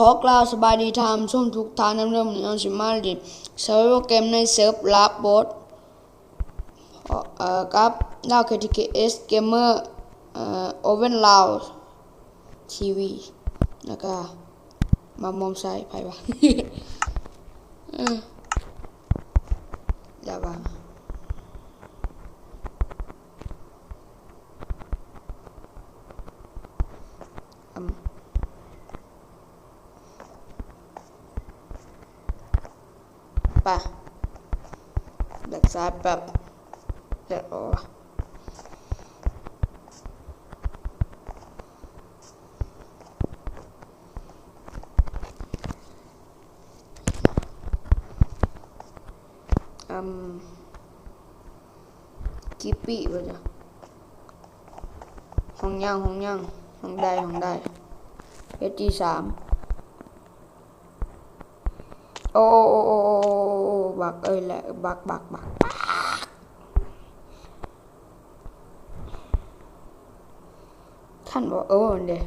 ຂໍກ່າວສະບາຍດີທ່ານຜູ້ຊົມທຸກທ່ານນຳເດີ. ມື້ນີ້ເຮົາຊິມາຫຼິ້ນ Survival Game ໃນເສີບ Last Boss ເອີ ກັບ Last KTKS Gamer ເອີ Owen Last TV ແລ້ວກະ ມາມອມໃສ່ໃຜວະ ເອີ ຢ່າວ່າ ອຳ ໄປ ແບັກຊ້າຍແປັບ ແລ້ວ ອຳ ກີປີ້ບໍ່ຈ້ະ ຫ້ອງຍ່າງ ຫ້ອງຍ່າງ ຫ້ອງໃດ ຫ້ອງໃດ ເຮັດທີສາມ ໂອ້ ໂອ້ ບັກເອີຍ ແລະ ບັກ ບັກ ບັກ ທັນບໍ່ ເອີ ເດ້.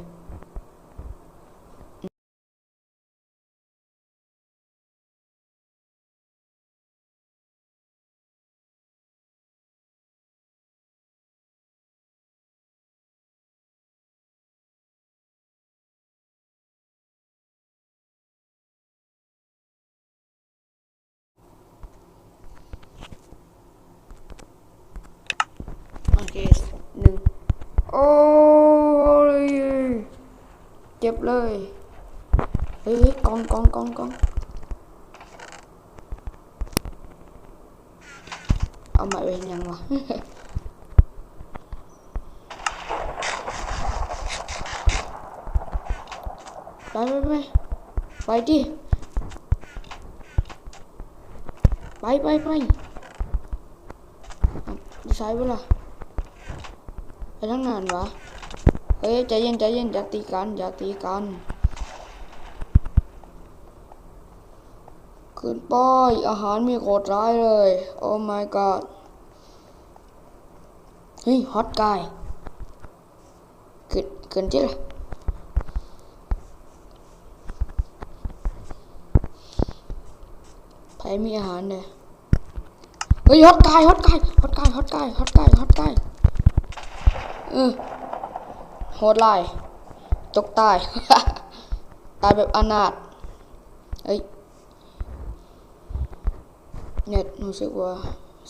ໂອເຄ ໜຶ່ງ ໂອ້ຍ ເຈັບເລີຍ ເຮີ້ຍ ກອງ ກອງ ກອງ ກອງ ເອົາໄມ້ໄວ້ເຮັດຫຍັງວະ? ໄປ ໄປ ໄປ ໄປຕິ ໄປ ໄປ ໄປ ຢູ່ໃສວະລະ? ໄປທາງນັ້ນຫວາ? ເອີຍ ໃຈເຢັນ ໃຈເຢັນ ຢ່າຕີກັນ ຢ່າຕີກັນ. ຂຶ້ນໄປ ອາຫານມີໂຄດຫຼາຍເລີຍ. Oh my god. ເຮີ້ຍ ຮອດກາຍ ຂຶ້ນ ຂຶ້ນຕິລະ. ໃຜມີອາຫານແດ່? ເຮີ້ຍ ຮອດກາຍ ຮອດກາຍ ຮອດກາຍ ຮອດກາຍ ຮອດກາຍ ຮອດກາຍ ເອີ ໂຫດຫຼາຍ ຕົກຕາຍ ຕາຍແບບອະນາດ. ເອີຍ ເນັດຮູ້ສຶກວ່າ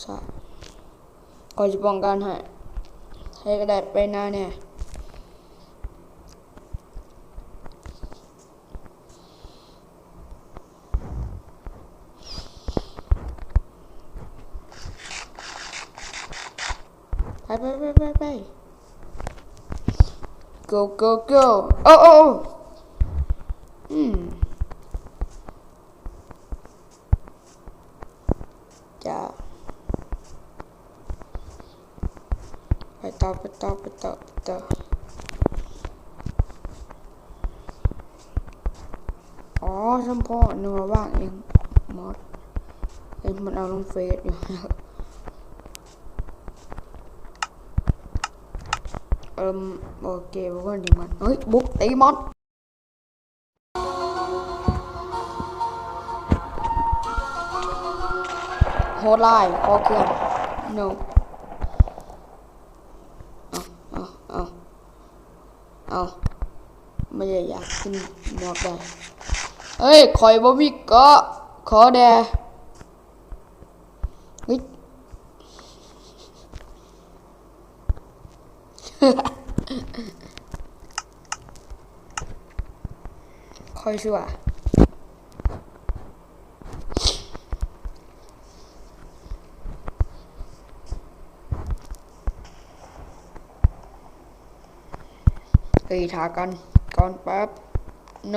ຊ້າ ຂ້ອຍຊິປ້ອງກັນໃຫ້ ໃຫ້ກະໄດ້ໄປນາແດ່. ໄປ ໄປ ໄປ ໄປ ໄປ go go go. ໂອ້ ໂອ້ ໂອ້ ອືມ ຈ້າ ໄປຕໍ່ ໄປຕໍ່ ໄປຕໍ່ ໄປຕໍ່. ອໍ ສຳພໍ ນຶກວ່າວ່າງເອງ ມອດ ເຫັນມັນເອົາລົງເຟສຢູ່. ເອີມ ໂອເຄ ບໍ່ຄວນທີ່ມັນ ເຮີ້ຍ ບຸກຕີມອດ. ໂຫດຫຼາຍ ຂໍເຄື່ອງ ໂນ ເອົາ ເອົາ ເອົາ ເອົາ ບໍ່ໄດ້ຢາກຂຶ້ນໝວກໄດ້. ເອີຍ ຂ້ອຍບໍ່ມີເກາະ ຂໍແດ່. ເຮີ້ຍ ຂ້ອຍຊົ່ວ. ເຮີ້ຍ ຖ້າກັນກ່ອນແປັບ ໂນ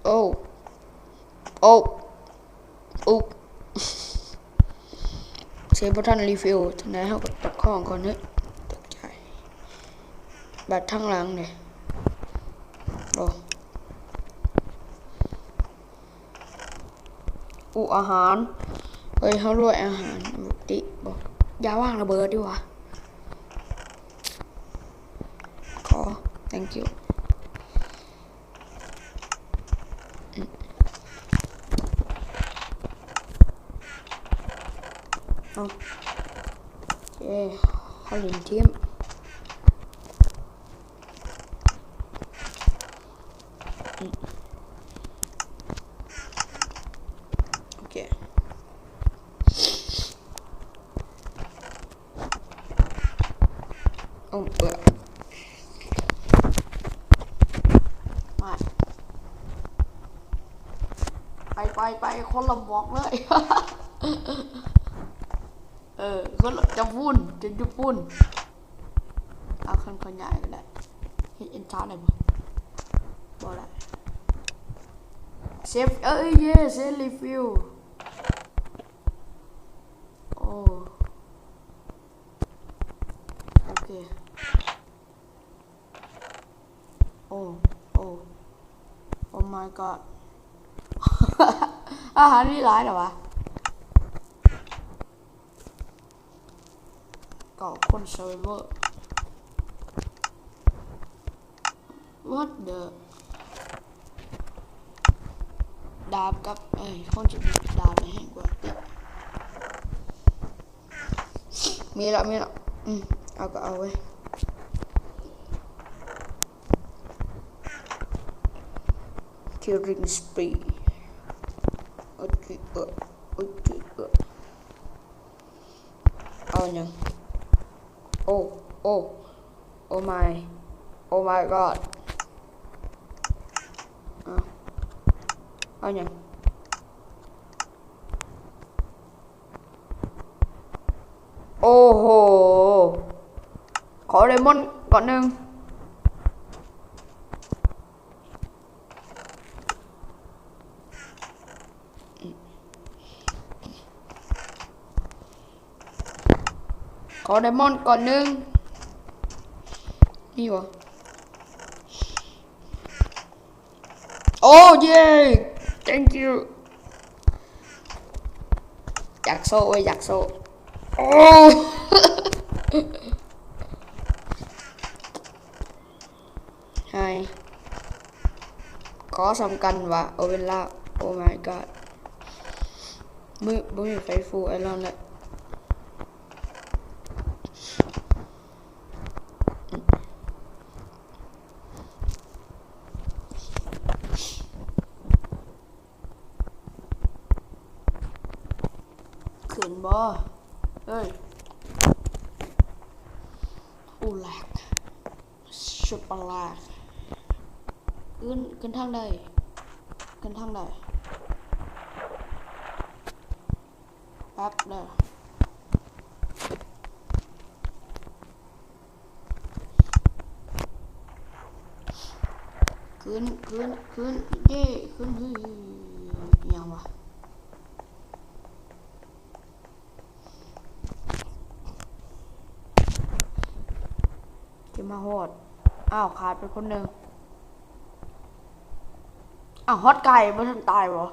ໂອ້ ໂອ້ ອຸກ ເຊຟບໍ່ທັນຣີຟິວ ຈັ່ງໃດເຮົາກໍຕະຄອງກ່ອນເນາະ ຕົກໃຈ ບາດທາງຫຼັງເດ້ ໂອ້ ອຸ ອາຫານ ເອີຍ ເຮົາລວຍອາຫານ ຕິ ບໍ່ ຢ່າວາງລະເບີດດີກວ່າ ຂໍ thank you. ເອົາ ເອີ ເຮົາຫຼິ້ນທີມ ອືມ ໂອເຄ. ໂອ້ ເອີ ໄປ ໄປ ໄປ ຄົນລະບອກເລີຍ ເອີ ຄົນລະ ຈະພຸ້ນ ຈະຢູ່ພຸ້ນ ເອົາ ຄັນຂ້ອຍຍ້າຍກໍໄດ້ ເຮັດເອັນຊານໄດ້ບໍ່? ບໍ່ໄດ້ ເຊຟ ເອີ ເອີ ເຢ ເຊຟຣີຟິວ ໂອ້ ໂອເຄ ໂອ້ ໂອ້ ໂອ້ມາຍກອດ ອາຫານມີຫຼາຍແລ້ວວະ ເກົ້າຄົນເຊີເວີ What the ດາບກັບ ເອີຍ ຄົນທີ່ມີດາບແຮງກວ່າຕິ ມີລະ ມີລະ ອືມ ເອົາກໍເອົາເວີຍ Killing spree ໂອເຄ ເອີ ໂອເຄ ເອີ ເອົາຫຍັງ? ໂອ້ ໂອ້ Oh my Oh my god ເອົາ ເອົາຫຍັງ? ໂອ້ໂຫ ຂໍໄດມອນກ່ອນໜຶ່ງ. ຂໍໄດມອນກ່ອນໜຶ່ງ ມີບໍ່? ໂອ້ ເຢ້ thank you ຢາກໂຊເວີຍ ຢາກໂຊ ໂອ້ Hi ຂໍສ່ຳກັນວ່າ Oh my god ບໍ່ມີໄຟ full iron ແລ້ວ. ຂຶ້ນບໍ່? ເອີຍ ອູ ແລັກ ຊຸບປະລາກ ຂຶ້ນ ຂຶ້ນທາງໃດ? ຂຶ້ນທາງໃດ? ແປັບເດີ ຂຶ້ນ ຂຶ້ນ ຂຶ້ນ ເຢ້ ຂຶ້ນ ເຮີ້ຍ ອີຫຍັງວະ? ຈະມາຮອດ ອ້າວ ຂາດໄປຄົນໜຶ່ງ. ອ້າວ ຮອດໄກ່ບໍ່ທັນຕາຍບໍ່?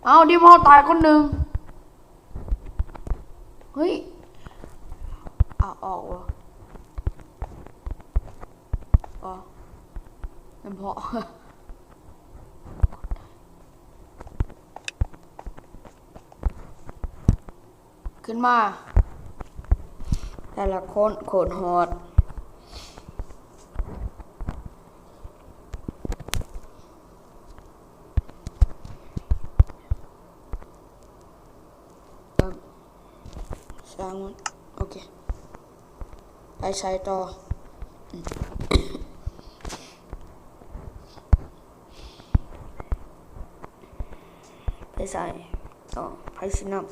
ອ້າວ ດິມເຮົາຕາຍຄົນໜຶ່ງ. ເຮີ້ຍ ອາ ອອກບໍ່? ອໍ ແມ່ນເພາະ ຂຶ້ນມາ ແຕ່ລະຄົນໂຄດໂຫດ. ເອີ ຊ່າງມັນ ໂອເຄ ໄປໃສຕໍ່? ໄປໃສຕໍ່? ໃຜຊິນຳ?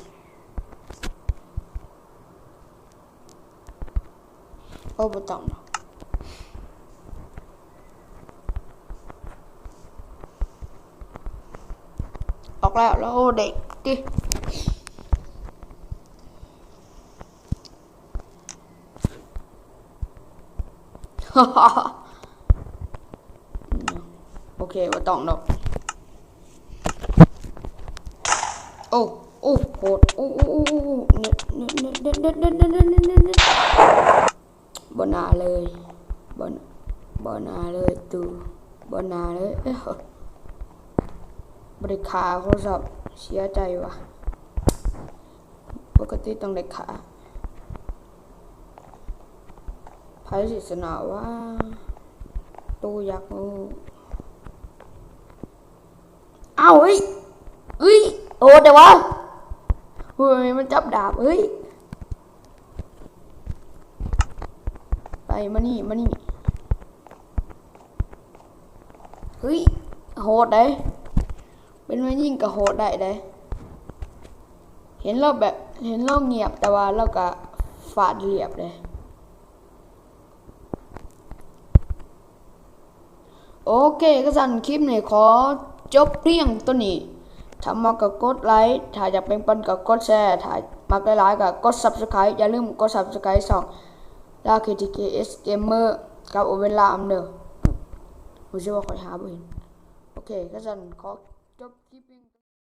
ໂອ້ ບໍ່ຕ້ອງດອກ ອອກແລ້ວ ແລ້ວ ໂອ້ ເດັກຕິ ໂອເຄ ບໍ່ຕ້ອງດອກ. ໂອ້ ໂອ້ ໂຫດ ໂອ້ ໂອ້ ໂອ້ ໂອ້ ເນັດ ເນັດ ເນັດ ບໍ່ໜ້າເລີຍ ບໍ່ ບໍ່ໜ້າເລີຍຕູ ບໍ່ໜ້າເລີຍ ບໍ່ໄດ້ຂ້າເຂົາຊ້ຳ ເສຍໃຈວ່າ. ປົກກະຕິຕ້ອງໄດ້ຂ້າ. ໃຜຊິຊະນະວະ? ໂຕຢາກຮູ້. ອ້າວ ເຮີ້ຍ ເຮີ້ຍ ໂຫດແທ້ວະ. ເຮີ້ຍ ມັນຈັບດາບ ເຮີ້ຍ. ໄປ ມານີ້ ມານີ້. ເຮີ້ຍ ໂຫດເດ້. ເປັນແມ່ຍິງກໍໂຫດໄດ້ເດ້. ເຫັນລາວແບບ ເຫັນລາວງຽບ ແຕ່ວ່າລາວກໍຟາດລຽບເດ້. ໂອເຄ ຄັນຊັ້ນຄລິບນີ້ຂໍຈົບພຽງເທົ່ານີ້. ຖ້າມັກກໍກົດໄລ, ຖ້າຢາກແບ່ງປັນກໍກົດແຊ, ຖ້າມັກຫຼາຍໆກໍກົດ Subscribe. ຢ່າລືມກົດ Subscribe ຊ່ອງ Lucky TKS Gamer ກັບ Owen Lam ເດີ. ຮູ້ສຶກວ່າຂ້ອຍຫາບໍ່ເຫັນ. ໂອເຄ ຄັນຊັ້ນຂໍຈົບຄລິບພຽງ